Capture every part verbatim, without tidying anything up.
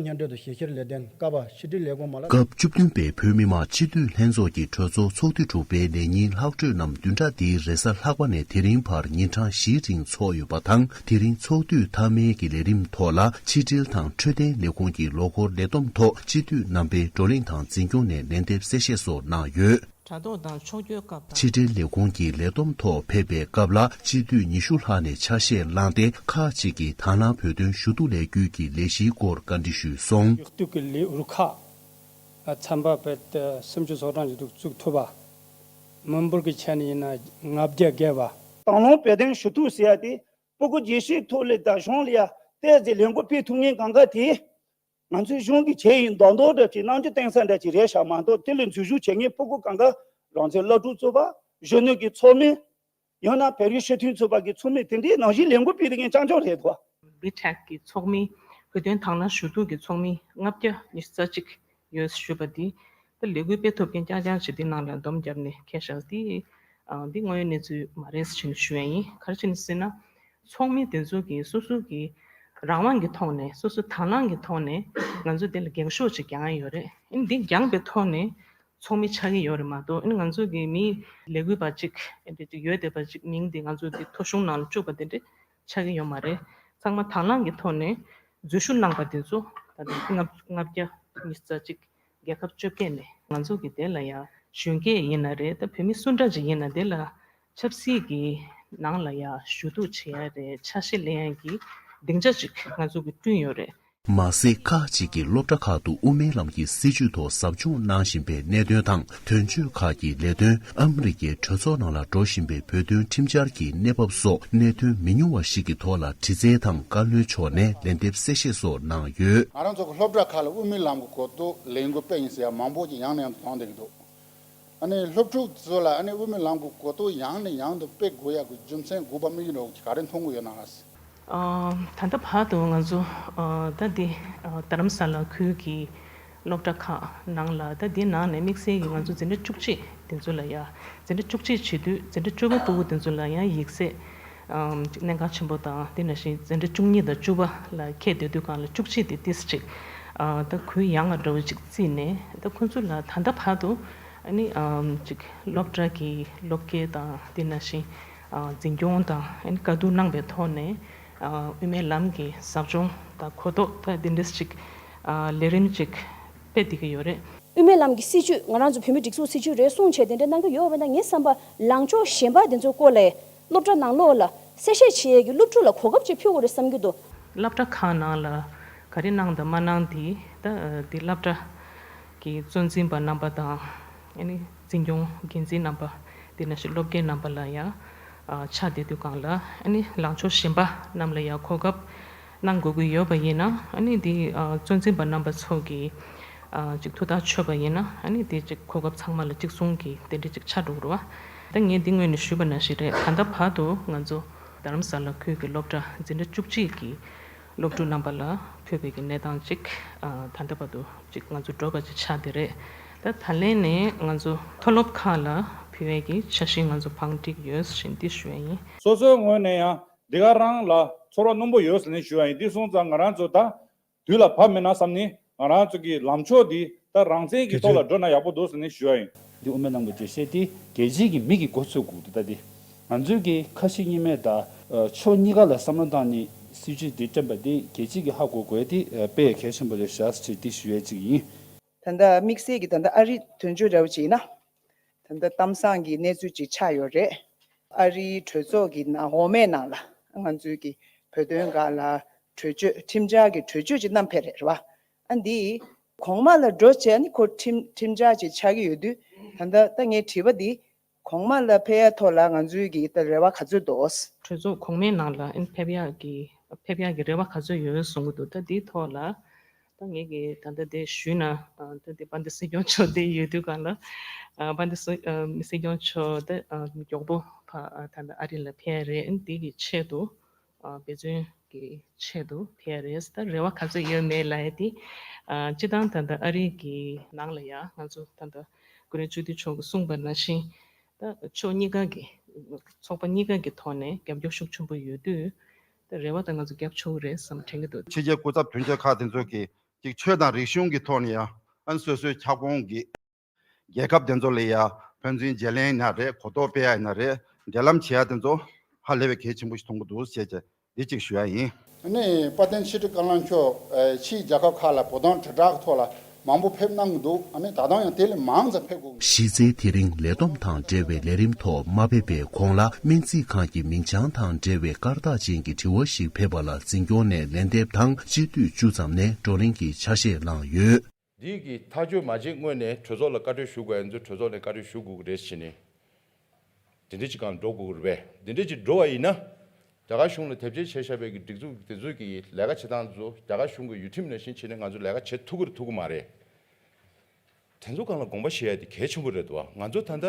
སྙན་སྒྲོན་དང་ཞིབ་བཤེར་ལས་དོན་ཀ་པ་ཕྱི་དྲིལ་ལས་ཁུངས་མ་ལགས། སྐབས་བཅུ་བདུན་པའི་བོད་མི་མང་སྤྱི་འཐུས་ལྷན་ཚོགས་ཀྱི་གྲོས་ཚོགས་ཚོགས་དུས་དྲུག་པའི་ལས་ཉིན་ལྷག་འཕྲོས་རྣམས་བདུན་ཕྲག་འདིའི་རེས་གཟའ་ལྷག་པ་ནས་དེ་རིང་བར་ཉིན་གྲངས་བཞིའི་རིང་འཚོགས་ཡོད་པ་དང་། དེ་རིང་ཚོགས་དུས་མཐའ་མའི་གི་ལས་རིམ་ཐོག་ལ་ཕྱི་དྲིལ་དང་འཕྲོད་བསྟེན་ལས་ཁུངས་ཀྱི་ལོ་འཁོར་ལས་བསྡོམས་ཐོག་སྤྱི་འཐུས་རྣམ་པས་བགྲོ་གླེང་དང་འཛིན་སྐྱོང་ནས་ལན་འདེབས་གསལ་བཤད་སོགས་གནང་ཡོད། དྲ་ཐོག་དང་ཕྱོགས་བསྐྱོད་སྐབས་དང་། ཕྱི་དྲིལ་ལས་ཁུངས་ཀྱི་ལས་བསྡོམས་ཐོག་ཕེབས་པའི་སྐབས་ལ་སྤྱི་འཐུས་ཉི་ཤུ་ལྷག་ནས་ཆ་ཤས་བླངས་ཏེ། ཁག་ཅིག་གིས་དང་བླངས་བོད་དོན་ཞུ་གཏུག་ལས་འགུལ་གྱི་ལས་གཞིའི་སྐོར་བཀའ་འདྲི་ཞུས་སོང་། ཞུ་གཏུག་གི་ལས་རུ་ཁག་ཚན་པ་བརྒྱད་དང་སུམ་ཅུ་སོ་གྲངས་ཅིག་བཙུགས་ཐུབ་པ། མི་འབོར་གྱི་ཆ་ནས་ཡིན་ན་ལྔ་བརྒྱ་བརྒལ་བ། དང་བླངས་བོད་དོན་ཞུ་གཏུག་ཟེར་ཡ་དེ་སྤུ་གུ་རྒྱལ་སྤྱིའི་ཐོག་ལ་དང་གཞུང་ལ་ཡ་ཏོག་ཙམ་ལས་འགུལ་སྤེལ་ཐུབ་མཁན་གང་ག་དེ། ང་ཚོའི་གཞུང་གིས་བྱས་ཡིན་མདོག་མདོག་འདྲ་ཅིག་རྣམ་འགྱུར་བསྟན་ས་འདྲ་ཅིག་རེད་ཤག་མ་གཏོགས། དེ་ལ་འཛུལ་ཞུགས་བྱེད་མཁན་སྤུ་གུ་གང་ག་རང་བཙན་སློབ་ཕྲུག་ཚོགས་པ། གཞོན་ནུ་གི་ཚོགས་མི། ཡང་ན་བོད་རིགས་སྤྱི་མཐུན་ཚོགས་པ་གི་ཚོགས་མི་དེ་འདྲའི་ནང་བཞིན་ལས་འགུལ་སྤེལ་མཁན་རྐྱང་རྐྱང་རེད་དོ། བི་ཊེག་གི་ཚོགས་མི། བོད་དོན་དང་བླངས་ཞུ་གཏུག་གི་ཚོགས་མི་ལྔ་བརྒྱ་ཉི་ཤུ་རྩ་གཅིག་ཡོད་ཞུས་པ་འདི། ད་ལས་འགུལ་སྤེལ་ཐུབ་མཁན་རྐྱང་རྐྱང་ཅིག་འདི་ནང་ལ་སྡོམ་བརྒྱབ་ནས་ཁེལ་ཤག་འདི། ཨ། འདི་དངོས་ཡོད་གནས་ཚུལ་མ་རེད་ཟེར་ནས་ཞུ་ཡ་ཡིན། ག་རེ་བྱས་ནས་ཟེར་ན། ཚོགས་མི་དེ་ཚོ་གིས་སོ་སོ་གི་རང་དབང་གི་ཐོག་ནས། སོ་སོ་དང་བླངས་ཀྱི་ཐོག་ནས་ང་ཚོ་དེ་ལ་འགེངས་ཤོག་ཅིག་རྒྱག་ཡ་ཡོད་རེད། ཨ་ནི་འདི་འགྱངས་པའི་ཐོག་ནས་ཚོགས་མི་ཆགས་ཀྱི་ཡོད་རེད་མ་གཏོགས། ཨ་ནི་ང་ཚོ་གི་མི་ལས་འགུལ་བ་གཅིག་ཨ་འདྲ་ཅིག་ཡོད་བསྡད་པ་ཅིག་མིང་དེ་ང་ཚོ་གི་ཐོ་གཞུང་ནང་ལ་བཅུག་པ་དེ་འདྲ་ཆགས་ཀྱི་ཡོད་མ་རེད། ཚང་མ་དང་བླངས་ཀྱི་ཐོག་ནས་འཛུལ་ཞུགས་གནང་པ་དེ་ཚོ་ད་ལྟ་ལྔ་ལྔ་བརྒྱ་ཉི་ཤུ་རྩ་གཅིག་རྒྱལ་ཁབ་བཅོ་བརྒྱད་ནས། ང་ཚོ་གི་དེ་ལ་ཡ་གཞོན་སྐྱེས་ཡིན་ན་རེད། ད་བོད་མི་སུ་འདྲ་ཅིག་ཡིན་ན་དེ་ལ་ཆབ་སྲིད་ཀྱི་ནང་ལ་ཡ་ཞུ་གཏུག་བྱེད་ཡ་རེད། ཆ་ཤས་ལེན་ཡ་གི་སྡིངས་ཆ་ཅིག་ང་ཚོ་གི་བསྐྲུན་ཡོད་རེད། མ་ཟད། ཁག་ཅིག་གིས་སློབ་གྲྭ་ཁག་ཏུ་དབུ་མའི་ལམ་གྱི་སྲིད་བྱུས་ཐོག་ཟབ་སྦྱོང་གནང་བཞིན་པའི་གནད་དོན་དང་། དོན་གཅོད་ཁག་གི་ལས་དོན། ཨ་མི་རི་ཀའི་གྲོས་ཚོགས་ནང་ལ་འགྲོ་བཞིན་པའི་བོད་དོན་ཁྲིམས་འཆར་གྱི་གནས་བབ་སོགས་གནད་དོན་མི་ཉུང་བ་ཞིག་གི་ཐོག་ལ་དྲི་རྩད་དང་བཀའ་བློན་མཆོག་ནས་ལན་འདེབས་གསལ་བཤད་སོགས་གནང་ཡོད། ང་རང་ཚོ་གི་སློབ་གྲྭ་ཁག་ལ་དབུ་མའི་ལམ་གྱི་གོ་རྟོགས་ལས་འགུལ་སྤེལ་ཡིན་ཟེར་ཡ་མང་པོ་ཅིག་ཡང་ནས་ཡང་དུ་གཏོང་བསྡད་ཀྱི་འདུག་ཨ་ནི་སློབ་ཕྲུག་ཚོ་ལ་ཨ་ནི་དབུ་མའི་ལམ་གྱི་གོ་རྟོགས་ཡང་ནས་ཡང་དུ་སྤེལ་དགོས་ཡག་གི་རྒྱུ་མཚན་དགོས་པ་དམིགས་ཡུལ་འདྲ་བོ་ག་རེ་མཐོང་གི་ཡོད་ན་ལགས། ཨ། ད་ལྟ་བར་དུ་ང་ཚོ། ཨ། ད་འདི། ཨ། རྡ་རམ་ས་ལ་ཁུལ་གྱི་སློབ་གྲྭ་ཁག་ནང་ལ། ད་འདི་ནང་ནས་དམིགས་བསལ་གྱི་ང་ཚོ་འཛིན་གྲྭ་བཅུ་གཅིག་དེ་ཚོ་ལ་ཡ། འཛིན་གྲྭ་བཅུ་གཅིག་བྱེད་དུས་འཛིན་གྲྭ་བཅུ་པ་ཕྲུ་གུ་དེ་ཚོ་ལ་ཡང་ཡིག་ཚད། ཨམ། གནད་འགག་ཆེན་པོ་དང་། དེ་ནང་བཞིན་འཛིན་གྲྭ་བཅུ་གཉིས་དང་བཅུ་པ་ལ་ཁྱེད་སྡོད་དུས་སྒང་ལ་བཅུ་གཅིག་དེ་ཏོག་ཙམ་ཅིག་ཨ། ད་གུ་ཡངས་པ་འདྲ་བོ་ཅིག་བརྩིས་ནས། ད་ཁོ་ཚོ་ལ་ད་ལྟ་བར་དུ་ཨ་ནི། ཨམ། ཅིག་སློབ་གྲྭ་གི་སློབ་དགེ་དང་། དེ་ནང་བཞིན། ཨ། འཛིན་སྐྱོང་དང་། ཨ་ནི་བཀའ་བསྡུར་གནང་པའི་ཐོག་ནས། ཨ། དབུ་མའི་ལམ་གྱི་ཟབ་སྦྱོང་དང་གོ་རྟོགས་ད་དེ་འདྲ་ཅིག་ཨ། ལས་རིམ་ཅིག་སྤེལ་བསྡད་ཀྱི་ཡོད་རེད། དབུ་མའི་ལམ་གྱི་སྲིད་བྱུས། ང་རང་ཚོ་བོད་མིའི་སྒྲིག་འཛུགས་སྲིད་བྱུས་རེད་གསུངས་བྱས་དེ་འདྲ་གནང་གི་ཡོད་པ་ན། ངའི་བསམ་པར་ལངས་ཕྱོགས་གཞན་པ་དེ་ཚོའི་སྐོར་ལ་སློབ་གྲྭ་ནང་ལོགས་ལ་གསལ་བཤད་བྱེད་ཡས་ཀྱི་སློབ་ཕྲུག་ལ་གོ་སྐབས་ཅིག་ཕུལ་དགོས་རེད་བསམ་གྱི་འདུག་སློབ་གྲྭ་ཁག་ནང་ལ་ག་རེ་གནང་དང་མ་གནང་དེ། ད་དེ་སློབ་གྲྭ་གི་གཙོ་འཛིན་པ་རྣམ་པ་དང་། ཨ་ནི་འཛིན་སྐྱོང་འགན་འཛིན་རྣམ་པ། དེ་ནང་བཞིན་སློབ་དགེ་རྣམ་པ་ལ་ཡང་། ཨ། ཕྱག་བསྡད་དུས་སྒང་ལ། ཨ་ནི་ལངས་ཕྱོགས་གཞན་པ་རྣམས་ལ་ཡང་གོ་སྐབས་གནང་དགོས་ཀྱི་ཡོད་པ་ཡིན་ན། ཨ་ནི་དེ། ཨ། གཙོ་འཛིན་པ་རྣམ་པ་ཚོ་གིས། ཨ། ཅིག་ཐུགས་ཐག་ཆོད་པ་ཡིན་ན། ཨ་ནི་དེ་ཅིག་གོ་སྐབས་ཚང་མ་ལ་གཅིག་མཚུངས་ཀྱི་དེ་འདྲ་ཅིག་ཆགས་འགྲོ་གི་རེད་བ། ད་ངས་འདི་སྔོན་ནས་ཞུས་པ་ནང་བཞིན་རེད། ད་ལྟ་བར་དུ་ང་ཚོ་རྡ་རམ་ས་ལ་ཁུལ་གྱི་སློབ་གྲྭ་འཛིན་གྲྭ་བཅུ་གཅིག་གི་སློབ་ཕྲུག་རྣམ་པ་ལ་ཕུལ་བའི་གི་གནས་སྟངས་ཅིག་ཨ། ད་ལྟ་བར་དུ་ཅིག་ང་ཚོ་འགྲོ་བ་ཅིག་ཆགས་བསྡད་རེད། ད་ད་ལན་ནས་ང་ཚོ་མཐོ་སློབ་ཁག་ལ་ཕུལ་བའི་གི་འཆར་གཞི་ང་ཚོ་བང་སྒྲིག་ཡོད་ཟེར་འདི་ཞུ་ཡ་ཡིན། སོ་སོའི་ངོས་ནས་ཡང་འདི་ག་རང་ལ་ཚོར་བ་རྣོན་པོ་ཡོད་ཟེར་ནས་ཞུ་ཡ་ཡིན། འདི་སོང་ཙང་ང་རང་ཚོ་ད་དུས་ལ་བབ་མེད་ན་བསམ་ནས། ང་རང་ཚོ་གི་ལམ་ཕྱོགས་འདི་ད་རང་བཙན་གྱི་ཐོག་ལ་འགྲོ་ན་ཡག་པོ་འདུག་ཟེར་ནས་ཞུ་ཡ་ཡིན། འདི་དབུ་མའི་ལམ་གྱི་འགྲེལ་བཤད་འདི་རྒྱལ་སྤྱིའི་གི་མིག་གིས་མགོ་ཚོས་དགོས་འདུག་ད་འདི་ང་ཚོའི་གི་ཁ་ཞེ་གཉིས་མེད་དང་། ཨ། ཕྱོགས་གཉིས་ཀ་ལ་བསམ་བློ་བཏང་ནས་སྲིད་བྱུས་འདི་བཏོན་པ་འདི་རྒྱལ་སྤྱིའི་གི་ཧ་གོ་དགོས་ཡ་འདི་དཔེ་གལ་ཆེན་པོ་རེད་ཤག་ཟེར་འདི་ཞུ་ཡ་གཅིག་ཡིན། ད་ལྟ་དམིགས་བསལ་གྱི་ད་ལྟ་ཨ་རིའི་དོན་གཅོད་འདྲ་བོ་ཅིག་ཡིན་ན། ད་ལྟ་གཏམ་བཟང་གི་གནས་ཚུལ་ཅིག་ཆགས་ཡོད་རེད། ཨ་རིའི་གྲོས་ཚོགས་ཀྱི་ནང་འོག་མའི་ནང་ལ་ང་ཚོའི་གི་བོད་དོན་སྒང་ལ་གྲོས་ཆོད། ཁྲིམས་འཆར་གྱི་གྲོས་ཆོད་ཅིག་བསྣམས་ཕེབས་རེད་བ། ཨ། འདི་གོང་མ་ལ་འགྲོ་བྱས་ནས་ཁོ་ཁྲིམས་ཁྲིམས་འཆར་ཅིག་ཆགས་ཀྱི་ཡོད་དུས། ད་ལྟ་ད་ངས་དྲིས་པ་འདི། གོང་མ་ལ་ཕེབས་ཡ་ཐོག་ལ་ང་ཚོའི་གི་ད་རེ་བ་ག་ཚོད་འདུག་གྲོས་ཚོགས་གོང་མའི་ནང་ལ་ཨ་ནི་ཕེབས་ཡག་གི་ཕེབས་ཡག་གི་རེ་བ་ག་ཚོད་ཡོད་གསུང་གི་འདུག་ད་འདིའི་ཐོག་ལ་ད་ངས་གི་ད་ལྟ་དེ་ཞུས་ན། ཨ། ད་དེ་དཔལ་ལྡན་སྲིད་སྐྱོང་མཆོག་དེ་ཡོད་དུས་སྒང་ལ། ཨ། དཔལ་ལྡན་སྲིད་ཨ། སྲིད་སྐྱོང་མཆོག་དེ། ཨ། མགྱོགས་པོ་ཕ། ཨ། ད་ལྟ་ཨ་རི་ལ་ཕེབས་རེད། ཨ་ནི་དེ་གི་ཆེད་དུ། ཨ། འབད་བརྩོན་གྱི་ཆེད་དུ་ཕེབས་རེད། ད་རེ་བ་ག་ཚོད་ཡོད་མེད་ལབ་ཡ་དེ། ཨ། སྤྱིར་བཏང་ད་ལྟ་ཨ་རི་གི་ནང་ལ་ཡ་ང་ཚོ་ད་ལྟ་ཀུན་གླེང་སྤྱི་འཐུས་མཆོག་གིས་གསུངས་པ་ནང་བཞིན། ད་ཕྱོགས་གཉིས་ཀ་གི། ཚོགས་པ་གཉིས་ཀ་གི་ཐོག་ནས་རྒྱབ་སྐྱོར་ཤུགས་ཆེན་པོ་ཡོད་དུས། ད་རེ་བ་ད་ང་ཚོ་རྒྱབ་ཆོག་གི་རེད་བསམ་དྲན་གྱི་འདུག་ཕྱི་རྒྱལ་སྐུ་ཚབ་དོན་གཅོད་ཁག་དེ་ཚོ་གིས་ ཅིག་ཆོས་དང་རིག་གཞུང་གི་ཐོག་ནས་ཡང་ཨ་ནི་སོ་སོའི་ཁྱབ་ཁོངས་ཀྱི་རྒྱལ་ཁབ་དེ་ཚོ་ལ་ཡང་ཕན་ཚུན་བརྗེ་ལེན་ཡིན་ན་རེད། གོ་རྟོགས་སྤེལ་ཡ་ཡིན་ན་རེད། འབྲེལ་ལམ་བྱེད་ཡ་དེ་ཚོ་ཧ་ལས་པའི་གལ་ཆེན་པོ་ཞིག་མཐོང་གི་འདུག་ཟེར་བྱས་འདི་གཅིག་ཞུ་ཡ་ཡིན། ཨ་ནི་དཔལ་ལྡན་ཕྱི་དྲིལ་བཀའ་བློན་མཆོག་ཕྱིའི་རྒྱལ་ཁབ་ཁག་ལ་བོད་དོན་དྲིལ་བསྒྲགས་ཐོག་ལ་མང་པོ་ཕེབས་གནང་གི་འདུག་ཨ་ནི་ད་དུང་ཡང་དེ་ལས་མང་ཙམ་ཕེབས་དགོས་ཀྱི་རེད། གཞི་རྩའི་དེ་རིང་ལས་བསྡོམས་དང་འབྲེལ་བའི་ལས་རིམ་ཐོག་མ་ཕེབས་པའི་གོང་ལ། སྨན་རྩིས་ཁང་གི་མིང་བྱང་དང་འབྲེལ་བའི་སྐར་རྟགས་ཅན་གྱི་དྲི་བ་ཞིག་ཕེབས་པ་ལ་འཛིན་སྐྱོང་ནས་ལན་འདེབས་དང་། སྤྱི་འཐུས་བཅུ་ཙམ་ནས་བགྲོ་གླེང་གི་ཆ་ཤས་བླངས་ཡོད། འདི་གི་ཐག་གཅོད་མ་བྱེད་སྔོན་ནས་གྲོས་ཚོགས་ལ་བཀའ་འཁྲོལ་ཞུ་དགོས་ཡ་ཚོ་གྲོས་ཚོགས་ནས་བཀའ་འཁྲོལ་ཞུ་དགོས་ཀྱི་རེད་ཟེར་ནས། དེ་འདྲ་ཅིག་གང་འགྲོ་དགོས་ཀྱི་རེད་པས། དེ་འདྲ་ཅིག་འགྲོ་བ་ཡིན་ན། རྒྱ་གར་གཞུང་ལ་དེབ་སྐྱེལ་བྱས་བཞག་པའི་གི་སྒྲིག་འཛུགས་དེ་ཚོའི་གི་ལས་ཀ་བྱེད་སྟངས་ཚོ་རྒྱ་གར་གཞུང་གི་ཡུལ་ཁྲིམས་ནང་བཞིན་བྱས་ནས་ང་ཚོ་ལས་ཀ་བྱེད་ཐུབ་ཀྱི་རེད་ཐུབ་ཀྱི་མ་རེད། དེ་ཚོ་སྒང་ལ་དགོངས་པ་བཞེས་ཡ་དེ་གལ་ཆེན་པོ་རེད་འདུག་ང་ཚོ་ད་ལྟ་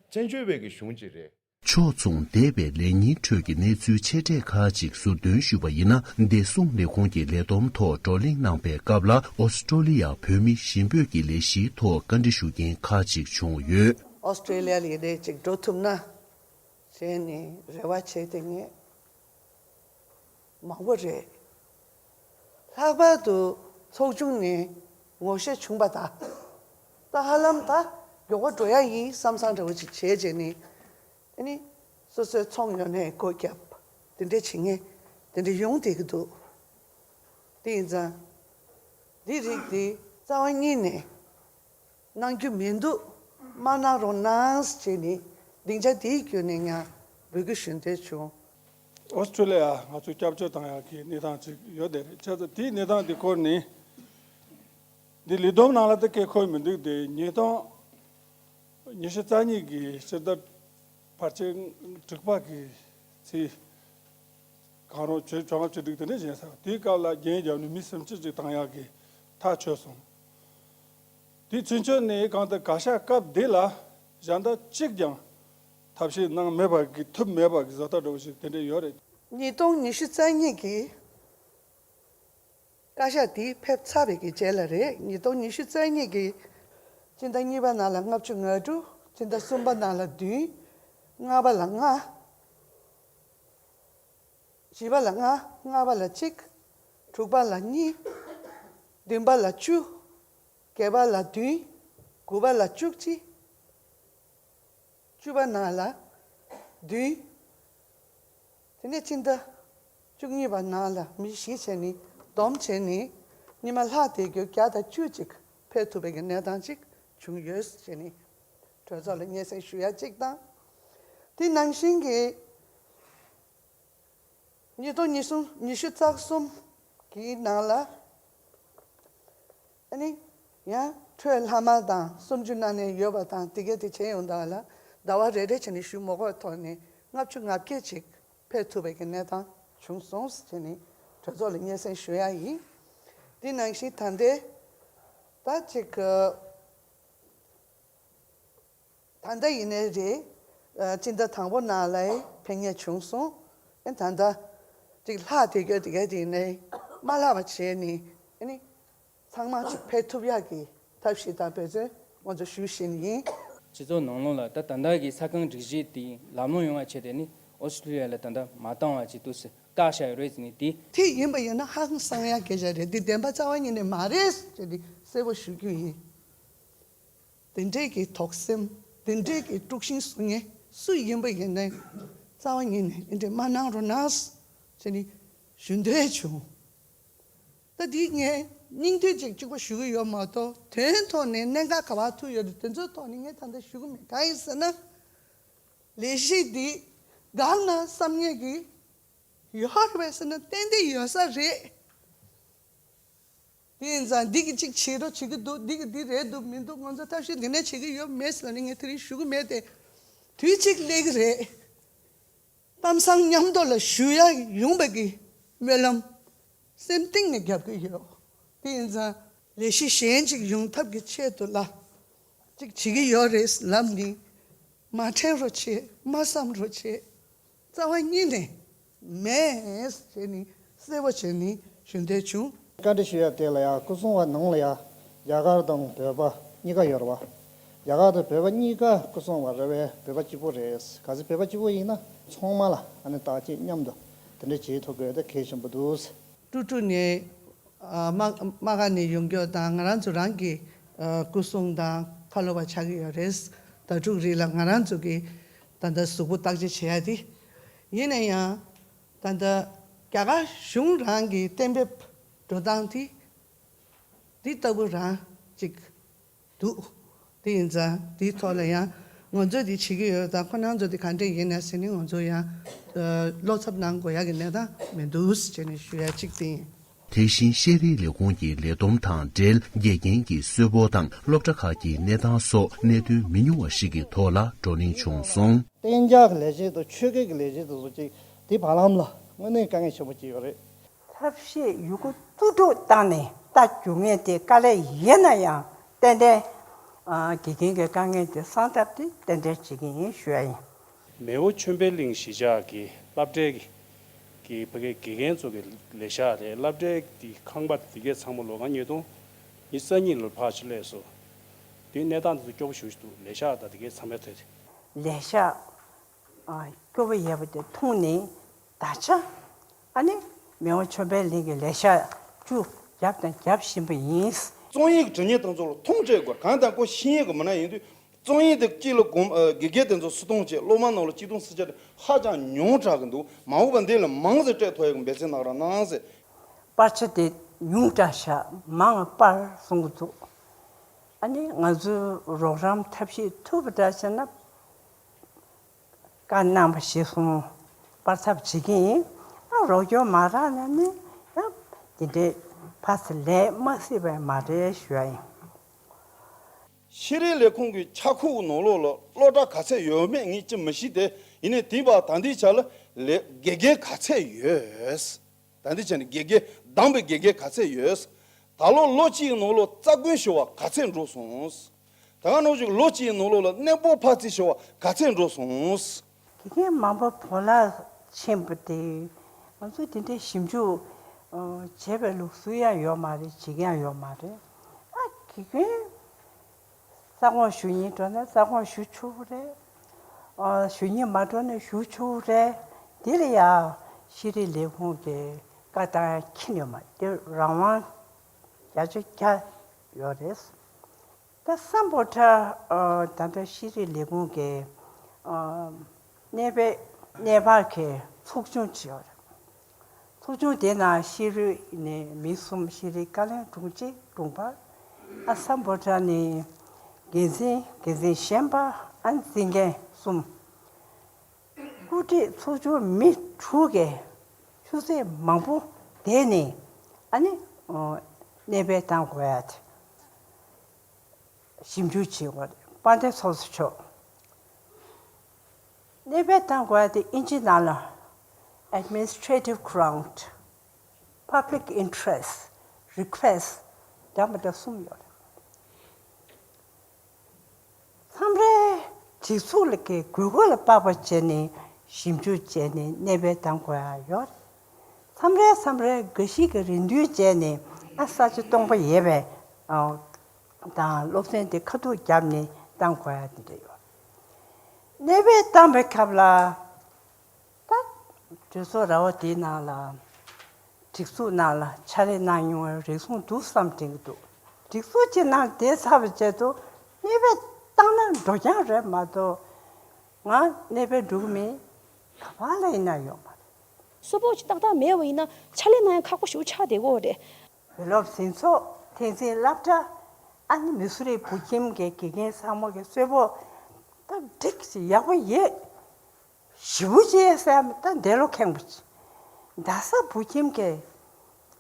བཙན་བྱོལ་བའི་གི་གཞུང་ཅིག་རེད། ཕྱོགས་མཚུངས་འདས་པའི་ལས་ཉིན་ཁྲོད་ཀྱི་གནས་ཚུལ་ཆེ་གྲས་ཁག་ཅིག་ཟུར་འདོན་ཞུས་པ་ཡིན་ན། བདེ་སྲུང་ལས་ཁུངས་ཀྱི་ལས་བསྡོམས་ཐོག་བགྲོ་གླེང་གནང་པའི་སྐབས་ལ། ཨོ་སི་ཀྲོ་ལི་ཡ་བོད་མི་ཞིང་བོད་ཀྱི་ལས་གཞིའི་ཐོག་བཀའ་འདྲི་ཞུ་མཁན་ཁག་ཅིག་བྱུང་ཡོད། ཨོ་སི་ཀྲོ་ལི་ཡ་ལ་ཡིན་ནའི་ཅིག་འགྲོ་ཐུབ་ན་བྱས་ནས་རེ་བ་བྱས་ཏེ་ངས་མང་པོ་རེད། ལྷག་པར་དུ་ཚོགས་ཆུང་ནས་ངོ་ཤེས་བྱུང་པ་དང་། ད་ཧ་ལམ་ད་མགྱོགས་པོ་འགྲོ་ཡ་ཡིན་བསམ་བསམ་འདྲ་བོ་ཅིག་བྱས་རྗེས་ནས། ཨ་ནི་སོ་སོའི་ཚོང་ཡོད་ནའི་སྒོ་བརྒྱབ། དེ་འདྲས་བྱེད་མཁན་དེ་འདྲས་ཡོང་བསྡད་ཀྱི་འདུག་དེ་ཡིན་ཙང་འདི་རིགས་འདི་རྩ་བ་ཉིད་ནས་གནང་རྒྱུ་མི་འདུག་མ་གནང་རོགས་གནང་ཟེར་ནས་སྡིངས་ཆ་འདིའི་བརྒྱུད་ནས་ཡང་འབོད་སྐུལ་ཞུ་འདོད་བྱུང་། ཨོ་སི་ཀྲོ་ལི་ཡ་ང་ཚོས་སྐྱབས་བཅོལ་བཏང་ཡག་གི་གནས་སྟངས་ཅིག་ཡོད་དེ་རེད། བྱས་ཙང་དེའི་གནས་སྟངས་འདི་སྐོར་ནས་འདི་ལས་བསྡོམས་ནང་ལ་ད་སྐད་འཁོད་མི་འདུག་དེ་ཉིས་སྟོང་ཉི་ཤུ་རྩ་གཉིས་ཀྱི་སྤྱི་ཟླ་བར་ཆད་དྲུག་པ་གི་ཚེས། གང་རུང་བཅོ་བཅོ་ལྔ་བཅུ་དྲུག་དེ་འདྲ་བྱས་ས་དེའི་སྐབས་ལ་རྒྱན་རྒྱབ་ནས་མི་སུམ་ཅུ་ཅིག་བཏང་ཡག་གི་ཐག་ཆོད་སོང་། དེ་ཚུན་ཆོད་ནས་གང་ལྟར་བཀའ་ཤག་སྐབས་དེ་ལ་གཞན་དག་གཅིག་ཀྱང་ཐབས་ཤེས་གནང་མེད་པ་གི་ཐུབ་མེད་པ་གི་བཟོ་ལྟ་འདྲ་བོ་ཞིག་དེ་འདྲ་ཡོད་རེད། ཉིས་སྟོང་ཉི་ཤུ་རྩ་གཉིས་ཀྱི་བཀའ་ཤག་དེ་ཕེབས་ཚར་བའི་གི་རྗེས་ལ་རེད། ཉིས་སྟོང་ཉི་ཤུ་རྩ་གཉིས་ཀྱི་སྤྱི་ཟླ་གཉིས་པ་ནང་ལ་ལྔ་བཅུ་ང་དྲུག་སྤྱི་ཟླ་གསུམ་པ་ནང་ལ་བདུན། ལྔ་པ་ལ་ལྔ། བཞི་པ་ལ་ལྔ། ལྔ་པ་ལ་གཅིག་དྲུག་པ་ལ་གཉིས། བདུན་པ་ལ་བཅུ། བརྒྱད་པ་ལ་བདུན། དགུ་པ་ལ་བཅུ་གཅིག་བཅུ་པ་ནང་ལ་བདུན། དེ་ནས་ཕྱི་ཟླ་བཅུ་གཉིས་པ་ནང་ལ་མི་བཞི་བྱས་ནས་བསྡོམས་བྱས་ནས་ཉི་མ་ལྷག་བསྡད་རྒྱུ་བརྒྱ་དང་བཅུ་གཅིག་ཕེབས་ཐུབ་པའི་གི་གནས་སྟངས་ཅིག་བྱུང་ཡོད་ཟེར་ནས་གྲོས་ཚོགས་ལ་སྙན་སེང་ཞུ་ཡ་གཅིག་དང་། དེ་ནང་བཞིན་གྱི་ཉིས་སྟོང་ཉི་གསུམ་ཉི་ཤུ་རྩ་གསུམ་གྱི་ནང་ལ་ཨ་ནི་ཡང་འཕྲོས་ལྷག་མ་དང་གསུམ་བཅུ་ན་ནས་ཡོད་པ་དང་དེ་གས་དེ་བྱས་ཡོང་དག་ལ་ཟླ་བ་རེ་རེ་བྱས་ནས་ཞུ་མ་དགོས་ཐོག་ནས་ལྔ་བཅུ་ང་བརྒྱད་ཅིག་ཕེབས་ཐུབ་པའི་གི་གནས་སྟངས་བྱུང་སོང་ཟེར་ནས་གྲོས་ཚོགས་ལ་སྙན་སེང་ཞུ་ཡ་ཡིན། དེ་ནང་བཞིན་ད་ལྟའི་ད་ཅིག་ད་ལྟ་ཡིན་ནའི་རེད། ཨ་སྤྱི་ཟླ་དང་པོ་ནང་ལ་ཕེབས་མཁན་བྱུང་སོང་། ཨ་ད་ལྟ་ཅིག་ལྷག་བསྡད་རྒྱུ་དེ་གས་དེ་ཡིན་ནའི་མ་ལྷག་པ་བྱས་ནས་ཨ་ནི་ཚང་མ་ཅིག་ཕེབས་ཐུབ་ཡག་གི་ཐབས་ཤེས་དང་འབད་བརྩོན་ང་ཚོ་ཞུ་བཞིན་ཡིན། སྤྱི་ཚོགས་ནང་ལོགས་ལ་ད་ད་ལྟ་གི་ས་ཁང་སྒྲིག་གཞི་དེ་ལམ་ལྷོང་ཡོང་བ་བྱས་ཏེ་ནི་ཨོ་སི་ཀྲི་ལི་ཡ་ལ་ད་ལྟ་མ་བཏང་བ་ཅིག་འདུག་ཟེར་བཀག་བཞག་ཡོད་རེད་ཟེར་ནས་དེ། དེ་ཡིན་པ་ཡིན་ན་ཧང་སང་ཡག་སྐད་ཆ་རེད། འདི་བདེན་པ་རྩ་བ་ཉིད་ནས་མ་རེད་ཟེར་ཏེ་གསལ་པོ་ཞུ་རྒྱུ་ཡིན། དེ་འདྲས་ཀྱི་དོགས་སེམས། དེ་འདྲས་ཀྱི་དཀྲུག་ཤིང་བཟོ་མཁན་སུ་ཡིན་པ་ཡིན་ནའི་རྩ་བ་ཉིད་ནས་དེ་འདྲས་མ་གནང་རོགས་གནང་ཟེར་ནས་ཞུ་འདོད་བྱུང་། ད་འདི་ངས་སྙིང་བསྡུས་ཅིག་གཅིག་པོ་ཞུ་གི་ཡོད་མ་གཏོགས་དོན་ཐོག་ནས་གནད་འགག་ག་པར་ཐུག་ཡོད་རེད། དེ་ཚོའི་ཐོག་ནས་ངས་ད་ལྟ་ཞུ་གི་མེད། གང་ཡིན་ཟེར་ན། ལས་གཞི་འདི་འགག་ན་བསམ་ངེས་ཀྱི་ཡོད་རེད་པས་ཟེར་ན་ཏན་ཏན་ཡོད་ས་རེད། དེ་ཡིན་ཙང་འདི་གི་གཅིག་བྱེད་རོགས་བྱེད་ཀྱི་འདུག་འདི་གི་འདི་རེད་འདུག་མི་འདུག་ང་ཚོ་ཐབས་ཤེས་འདི་ནས་བྱེད་ཀྱི་ཡོད་མེད་ཟེར་ནས་ངས་དེ་རིང་ཞུ་གི་མེད་དེ། དུས་གཅིག་སླེབས་ཀྱི་རེད། གཏམ་བཟང་མཉམ་དུ་ལ་ཞུ་ཡ་ཡོང་བའི་གི་སྨོན་ལམ་སེམས་གཏིང་ནས་རྒྱབ་ཀྱི་ཡོད། དེ་ཡིན་ཙང་ལས་གཞི་གཞན་ཅིག་ཡོང་ཐབས་ཀྱི་ཆེད་དུ་ལ་ཅིག་བྱེད་ཀྱི་ཡོད་རེད་ལབ་ནི་མ་དྲན་རོགས་བྱེད། མ་བསམ་རོགས་བྱེད། རྩ་བ་ཉིད་ནས་མེད་ཟེར་ནས་གསལ་པོ་བྱས་ནས་ཞུ་འདོད་བྱུང་། བཀའ་འདྲི་ཞུ་ཡ་དེ་ལ་ཡང་སྐུ་སྲུང་བ་ནང་ལ་ཡང་རྒྱ་གར་དང་བོད་པ་གཉིས་ཀ་ཡོད་རེད་བ། རྒྱ་གར་དང་བོད་པ་གཉིས་ཀ་སྐུ་སྲུང་བ་རེད་པས། བོད་པ་གཅིག་པོ་རེད། གལ་སྲིད་བོད་པ་གཅིག་པོ་ཡིན་ན་ཚང་མ་ལ་ཨ་ནི་བརྟག་དཔྱད་མཉམ་དུ་དེ་འདྲ་བྱེད་ཐུབ་དགོས་དེ་གལ་ཆེན་པོ་འདུག་ཀྲུ་ཀྲུ་ནས་ ཨ་མ་མ་ག་ནས་ཡོང་རྒྱུ་དང་ང་རང་ཚོ་རང་གི་ཨ་སྐུ་སྲུང་དང་ཁ་ལོ་བ་ཆགས་ཀྱི་ཡོད་རེད། ད་ཕྲུག་རིགས་ལ་ང་རང་ཚོ་གི་ད་ལྟ་གཟུགས་པོ་བརྟག་དཔྱད་བྱེད་ཡ་དེ་ཡིན་ན་ཡང་ད་ལྟ་རྒྱ་གར་གཞུང་རང་གི་གཏན་འབེབས་འགྲོ་སྟངས་དེ་འདི་ལྟ་བུ་རང་ཅིག་འདུག་དེ་ཡིན་ཙང་དེའི་ཐོག་ལ་ཡང་ང་ཚོས་དེ་བྱེད་ཀྱི་ཡོད་ཙང་ཁོ་རང་ཚོ་དེ་ག་འདྲས་ཡིན་ན་ཟེར་ནས་ང་ཚོ་ཡང་ཨ་བློ་འཚབ་གནང་དགོས་ཡ་གི་གནས་སྟངས་མི་འདུག་ཟེར་ནས་ཞུ་ཡ་གཅིག་དེ་ཡིན། དེ་བཞིན་ཤེས་རིག་ལས་ཁུངས་ཀྱི་ལས་བསྡོམས་དང་འབྲེལ་དགེ་རྒན་གྱི་གསོལ་ཕོགས་དང་སློབ་གྲྭ་ཁག་གི་གནས་སྟངས་སོགས་གནད་དོན་མི་ཉུང་བ་ཞིག་གི་ཐོག་ལ་བགྲོ་གླེང་བྱུང་སོང་། གཏན་འཇགས་ཀྱི་ལས་བྱེད་དང་ཆོས་སྐད་ཀྱི་ལས་བྱེད་དེ་ཚོ་གཅིག་དེ་བར་ལམ་ལ་དངོས་གནས་དཀའ་ངལ་ཆེན་པོ་གཅིག་ཡོད་རེད། ཐབས་ཤེས་ཡོད་རྒུ་ཏུ་ཏུ་བཏང་ནས་ལྟ་རྒྱུ་ངེས་དེ་དཀའ་ལས་ཡིན་ན་ཡང་ཏན་ཏན་ཨ་དགེ་རྒན་གྱི་དཀའ་ངལ་དེ་སངས་ཐབས་དེ་ཏན་ཏན་བྱེད་ཀྱི་ཡིན་ཞུ་ཡ་ཡིན། མེས་པོ་ཆོས་འཕེལ་གླིང་གཞིས་ཆགས་ཀྱི་སློབ་གྲྭའི་གི་ཕ་གི་དགེ་རྒན་ཚོ་གི་ལས་ཤག་རེད། སློབ་གྲྭའི་དེ་ཁང་པ་དེ་གས་ཚང་མ་ལོ་གང་ཉིས་སྟོང་ཉི་ཤུ་རྩ་གཉིས་ལོར་ཕར་ཕྱིར་སླེབས་སོང་། དེའི་གནས་སྟངས་དེ་ཚོ་སྐྱོ་པོ་ཞེ་པོ་ཞིག་འདུག་ལས་ཤག་དང་དེ་གས་ཚང་མའི་ཐད་དེ། ལས་ཤག་ཨ་སྐྱོ་པོ་ཡོད་པ་དེ་མཐོང་ནས་ད་ཆ་ཨ་ནི་མེས་པོ་ཆོས་འཕེལ་གླིང་གི་ལས་ཤག་བཅུ་བརྒྱབ་དང་རྒྱབ་བཞིན་པ་ཡིན། རྩོམ་ཡིག་འབྲི་མཁན་དེ་ཚོ་ལ་མཐོང་སྤྲད་དགོས། གང་ལྟར་ཁོ་ཤེས་ཡོན་གྱི་མི་སྣ་ཡིན་དུས་རྩོམ་ཡིག་དེ་གཅིག་ལ་སྒོམ་ཨ་དགེ་རྒན་དེ་ཚོ་སུ་གཏོང་བྱེད། སློབ་མ་ནང་ལ་གཅིག་སྟོང་སུ་བྱ་དེ་ཧ་ཅང་ཉུང་དྲགས་ཀྱི་འདུག་མ་འོངས་པ་འདི་ལ་མང་ཙམ་སྤྲད་ཐུབ་ཡག་གི་འབད་བརྩོན་གནང་རོགས་གནང་ཟེར། པར་ཆས་དེ་ཉུང་དྲགས་ཤག་མང་པར་གསུང་གི་འདུག་ཨ་ནི་ང་ཚོས་རོགས་རམ་ཐབས་ཤེས་ཐུབ་པ་འདྲ་བྱས་ན། བཀའ་གནང་བ་གཞིར་བཟུང་པར་ཚབ་བྱེད་ཀྱི་ཡིན། ཨ་རོགས་སྐྱོར་མ་རག་ན་ནི་ཡང་དེ་འདྲའི་ཕར་ཚུར་ལས་མ་སྲིད་པ་མ་རེད་ཞུ་ཡ་ཡིན། ཤེས་རིག་ལས་ཁུངས་ཀྱི་ཆ་ཁུག་ནང་ལོགས་ལ་སློབ་གྲྭ་ག་ཚད་ཡོད་མེད་ངས་ཅི་མི་ཤེས་ཏེ། ཡིན་ནའི་དེ་བར་ད་ལྟའི་ཆ་ལ་ལས་དགེ་རྒན་ག་ཚད་ཡོད། ད་ལྟའི་ཆ་ནས་དགེ་རྒན་གདམས་པའི་དགེ་རྒན་ག་ཚད་ཡོད། ད་ལོ་ལོ་གཅིག་གི་ནང་ལོགས་རྩ་དགོན་ཞུ་བ་ག་ཚད་འགྲོ་སོང་། ད་ག་ནང་བཞིན་ལོ་གཅིག་གི་ནང་ལོགས་ལ་གནས་སྤོ་ཕར་རྩིས་ཞུ་བ་ག་ཚད་འགྲོ་སོང་། དགེ་རྒན་མང་པོ་བོར་བརླག་ཕྱིན་པ་དེ་ང་ཚོས་དེ་འདྲའི་ཞིབ་འཇུག་ཨ་བྱས་པའི་ལུགས་སྲོལ་ཡང་ཡོད་མ་རེད། བྱེད་ཀྱི་ཡང་ཡོད་མ་རེད། ཨ་དགེ་རྒན་ས་ཁོངས་ཞུ་སྙིང་འདོད་ན་ས་ཁོངས་ཞུ་ཆོག་གི་རེད། ཨ་ཞུ་སྙིང་མ་འདོད་ན་ཞུ་ཆོག་གི་རེད། དེ་ལ་ཡང་ཤེས་རིག་ལས་ཁུངས་ཀྱི་བཀའ་བཏང་ཡ་ཁྱོན་ནས་ཡོད་མ་རེད། དེ་རང་དབང་བརྒྱ་ཆ་བརྒྱ་ཡོད་རེད། ད་སམ་བྷོ་ཊ་ཨ་ད་ལྟ་ཤེས་རིག་ལས་ཁུངས་ཀྱི་ཨ་གནས་པའི་གནས་བབ་ཀྱི་ཚོགས་ཆུང་ཅིག་ཡོད་རེད། ཚོགས་ཆུང་དེ་ནང་ཤེས་རིག་ནས་མི་གསུམ། ཤེས་རིག་བཀའ་བློན་དྲུང་ཆེ་དྲུང་འཕར། ཨ་སམ་བྷོ་ཊ་ནས་འགན་འཛིན། འགན་འཛིན་གཞན་པ་ཨ་འཛིན་མཁན་གསུམ། བཀོད་སྒྲིག་ཚོགས་ཆུང་མི་དྲུག་གིས་ཆུ་ཚོད་མང་པོ་བསྡད་ནས་ཨ་ནི་ཨ་གནས་སྤོ་བཏང་དགོས་ཡ་དེ། ཞིབ་འཇུག་བྱེད་དགོས་རེད། དཔལ་ལྡན་ཚོགས་གཙོ་མཆོག་གནས་སྤོ་བཏང་དགོས་ཡ་དེ་ཨིན་ཇི་ནང་ལ་Administrative Grant, Public Interest Request འདྲ་མི་འདྲ་གསུམ་ཡོད་རེད། མཚམས་རེ་སྒྲིག་འཛུགས་ལ་གི་དགོས་མཁོ་ལ་དཔག་པ་བྱས་ནས་ཞིབ་འཇུག་བྱས་ནས་གནས་སྤོ་བཏང་དགོས་ཡ་ཡོད་རེད། མཚམས་རེ་མཚམས་རེ་འགའ་ཞིག་གིས་རེ་འདུན་བྱས་ནས་ཨ་ས་ཆ་སྟོང་པ་ཡོད་པའི་ཨ་དང་སློབ་ཚན་དེ་ཁ་ཐུག་བརྒྱབ་ནས་བཏང་དགོས་ཡ་དེ་འདྲ་ཡོད། གནས་སྤོ་བཏང་པའི་སྐབས་ལ་ད་གྲོས་ཚོགས་ར་བ་དེའི་ནང་ལ་སྒྲིག་འཛུགས་ནང་ལ་ཕྱག་ལས་གནང་མྱོང་བའི་རེ་ཟུང་འདུག་བསམ་དྲན་གྱི་འདུག་སྒྲིག་འཛུགས་ཀྱི་ནང་བསྡད་ཚར་བའི་རྗེས་སུ་གནས་སྤོ་བཏང་ན་འགྲོ་རྐྱང་རེད་མ་གཏོགས། ང་གནས་སྤོ་འགྲོ་གི་མིན། ག་པ་ལ་ཡིན་ན་ཡོང་མ་རེད། གསོལ་ཕོགས་ཅིག་ཏག་ཏག་མེད་པ་ཡིན་ན་ཕྱག་ལས་གནང་ཡ་ཁག་པོ་ཞེ་པོ་ཆགས་བསྡད་ཀྱི་ཡོད་རེད། བུ་སློབ་འཛིན་ཚོགས། འཐུས་ཚན་སློབ་གྲྭ། ཨ་ནི་མི་སུ་རི་བུ་ཁྱིམ་གྱི་དགེ་རྒན་ཚང་མ་གི་གསོལ་ཕོགས་སྟབས་འགྲིག་ཅིག་ཡག་པོ་ཡོད། ཞེ་པོ་ཅིག་ཟེར་ཡ་མེད། ད་འདས་ལོ་ཁེངས་པོ་ཅིག་རྡ་ས་བུ་ཁྱིམ་གྱི་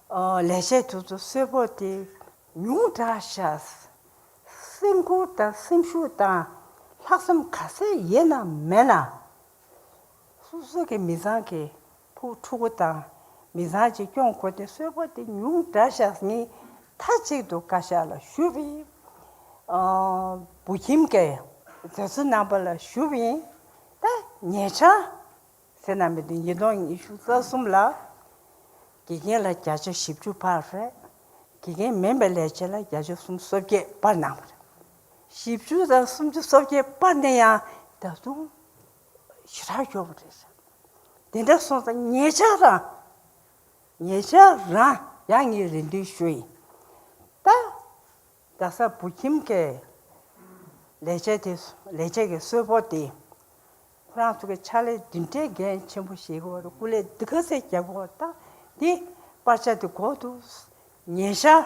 ཨ་ལས་བྱེད་དེ་ཚོ་གསོལ་ཕོགས་དེ་ཉུང་དྲགས་ཤག་སེམས་ཁུར་དང་སེམས་ཤུགས་དང་ལྷག་བསམ་ག་ཚད་ཡོད་ན་མེད་ན། སོ་སོ་གི་མི་ཚང་གི་ཕྲུ་གུ་དང་མི་ཚང་ཅིག་སྐྱོང་དགོས་ཏེ་གསོལ་ཕོགས་དེ་ཉུང་དྲགས་ཤག་ངས་མཐའ་གཅིག་ཏུ་བཀའ་ཤག་ལ་ཞུས་པ་ཡིན། ཨ་བུ་ཁྱིམ་གྱི་མཛད་གཙོ་རྣམ་པ་ལ་ཞུས་པ་ཡིན། ད་ཉེ་ཆར་ཟེར་ན་མི་འདུག་ཉིས་སྟོང་ཉི་ཤུ་རྩ་གསུམ་ལ་དགེ་རྒན་ལ་བརྒྱ་ཆ་བཞི་བཅུ་འཕར་རེད། དགེ་རྒན་མིན་པའི་ལས་བྱེད་ལ་བརྒྱ་ཆ་སུམ་ཅུ་སོ་བརྒྱད་འཕར་གནང་བ་རེད། བཞི་བཅུ་དང་སུམ་ཅུ་སོ་བརྒྱད་འཕར་ནས་ཡང་ད་དུང་ཞེ་དྲག་མགྱོགས་པོ་རེད། དེ་འདྲ་སོང་ཙང་ཉེ་ཆར་རང་ཉེ་ཆར་རང་ ཡང་ངས་རེ་འདུན་ཞུ་ཡིན། ད་རྡ་ས་བོད་ཁྱིམ་གྱི་ལས་བྱེད་དེ་ལས་བྱེད་ཀྱི་གསོལ་ཕོགས་དེ་ཁོ་རང་ཚོ་གི་ཕྱག་ལས་འདི་འདྲའི་འགན་ཆེན་པོ་བཞེས་དགོས་རེད། སྐུ་ལས་འདི་ག་ཚད་རྒྱབ་དགོས་རེད། ད་འདི་པར་ཆ་དེ་གོ་འདུག་ཉེ་ཆར་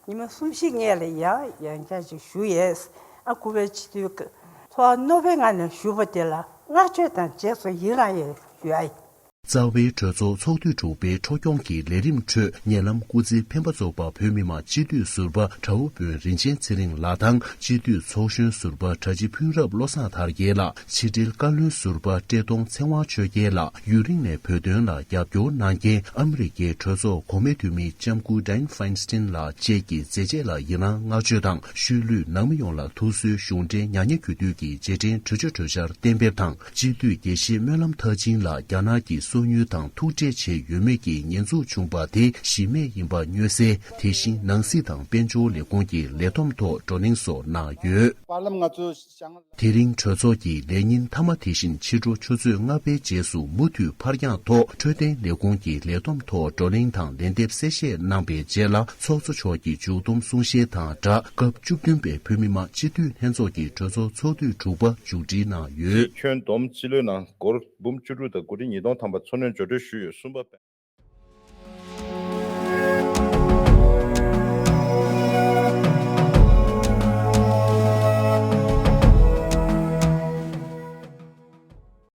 ཉི་མ་གསུམ་བཞི་སྔས་ལ་ཡང་ཡང་བསྐྱར་ཅིག་ཞུ་ཡས། ཨ་གུས་པའི་སྤྱི་འཐུས་ཚོགས་གཙོ་རྣོ་པའི་ངང་ནས་ཞུ་བ་དེ་ལ་བསྔགས་བརྗོད་དང་རྗེས་སུ་ཡི་རང་ཡང་ཞུ་ཡ་ཡིན། རྩ་བའི་གྲོས་ཚོགས་ཚོགས་དུས་དྲུག་པའི་འཕྲོ་སྐྱོང་གི་ལས་རིམ་ཁྲོད་ཉེ་ལམ་སྐུ་ཚེ་འཕེན་པ་རྫོགས་པ་བོད་མི་མང་སྤྱི་འཐུས་ཟུར་པ་དགྲ་བོ་དཔོན་རིན་ཆེན་ཚེ་རིང་ལགས་དང་སྤྱི་འཐུས་ཚོགས་གཞོན་ཟུར་པ་གྲྭ་སྤྱི་ཕུན་རབ་བློ་བཟང་དར་རྒྱས་ལགས། ཕྱི་འབྲེལ་བཀའ་བློན་ཟུར་པ་བཀྲས་མཐོང་ཚེ་དབང་ཆོས་རྒྱལ་ལགས། ཡུན་རིང་ནས་བོད་དོན་ལ་རྒྱབ་སྐྱོར་གནང་མཁན་ཨ་མི་རི་ཀའི་གྲོས་ཚོགས་གོང་མའི་འཐུས་མི་ལྕམ་སྐུ་Dianne Feinstein་ལགས་བཅས་ཀྱི་མཛད་རྗེས་ལ་ཡི་རང་བསྔགས་བརྗོད་དང་ཤུལ་ལུས་ནང་མི་ཡོངས་ལ་ཐུགས་གསོའི་གཞུང་འབྲེལ་ཉག་ཉག་གི་དུས་ཀྱི་རྗེས་དྲན་གྲོས་ཆོད་གྲོས་འཆར་གཏན་འབེབས་དང་། སྤྱི་འཐུས་དགེ་བཤེས་སྨོན་ལམ་མཐར་ཕྱིན་ལགས་རྒྱ་ནག་གི་སོ་ཉུལ་དང་ཐུག་འཕྲད་བྱས་ཡོད་མེད་ཀྱི་ཉེས་འཛུགས་བྱུང་བ་དེ་གཞི་མེད་ཡིན་པ་མངོན་གསལ། དེ་བཞིན་ནང་སྲིད་དང་དཔལ་འབྱོར་ལས་ཁུངས་ཀྱི་ལས་བསྡོམས་ཐོག་བགྲོ་གླེང་སོགས་གནང་ཡོད། པར་ལམ་ང་ཚོ་བཞེངས། དེ་རིང་གྲོས་ཚོགས་ཀྱི་ལས་ཉིན་མཐའ་མ་དེ་བཞིན་ཕྱི་དྲོ་ཆུ་ཚོད་ལྔ་པའི་རྗེས་སུ་མུ་མཐུད་ཕར་འགྱངས་ཐོག་འཕྲོད་བསྟེན་ལས་ཁུངས་ཀྱི་ལས་བསྡོམས་ཐོག་བགྲོ་གླེང་དང་ལན་འདེབས་གསལ་བཤད་གནང་པའི་རྗེས་ལ་ཚོགས་གཙོ་མཆོག་གིས་མཇུག་བསྡོམས་གསུང་བཤད་དང་སྦྲགས་སྐབས་བཅུ་བདུན་པའི་བོད་མི་མང་སྤྱི་འཐུས་ལྷན་ཚོགས་ཀྱི་གྲོས་ཚོགས་ཚོགས་དུས་དྲུག་པ་མཇུག་སྒྲིལ་གནང་ཡོད། ཁྱོན་བསྡོམས་སྤྱི་ལོའི་ནང་སྒོར་འབུམ་བཅུ་དྲུག་དང་སྒོར་ཁྲི་ཉིས་སྟོང་ཐམ་པ་འཚོ་སྣོན་འགྲོ་གྲོན་ཞུས་ཡོད། གསུམ་པ།